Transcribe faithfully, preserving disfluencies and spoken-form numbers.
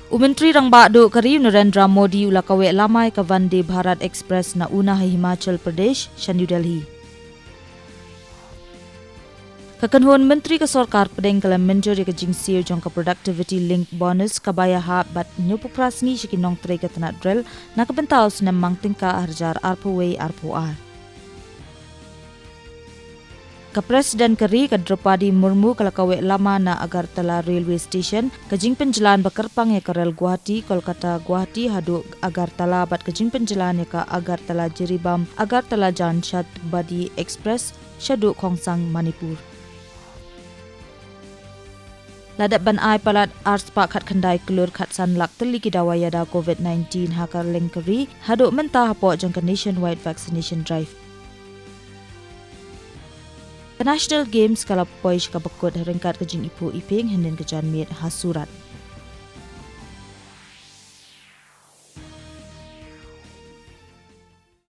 U Myntri Rangbah Duh ka ri u Narendra Modi u la kaweh lama ïa ka Vande Bharat Express na Una ha Himachal Pradesh sha New Delhi. Ka kynhun Myntri ka Sorkar Pdeng ka la mynjur ïa ka jingsiew jong ka Productivity Linked Bonus kaba ïahap bad hynñiewphew phra sngi sha ki nongtrei ka tnat rel na ka bynta u snem mang tyngka arhajar arphew wei arphew ar. Ka President ka ri ka Droupadi Murmu ka la kaweh lama na Agartala Railway Station, ka jingpynjlan ba kyrpang ïa ka rel Guwahati, Kolkata, Guwahati haduh Agartala bad ka jingpynjlan ïa ka Agartala Jiribam, Agartala Jan Shatabdi Express shaduh Khongsang, Manipur. La dep ban ai palat ar spah khatkhyndai klur khatsan lak tylli ki dawai ïada COVID nineteen ha ka lyngkha ri haduh mynta hapoh jong ka nationwide vaccination drive. Ka National Games ka la poi sha kaba kut ha ryngkat ka jingiphuh iping hynnin ka janmiet ha Surat.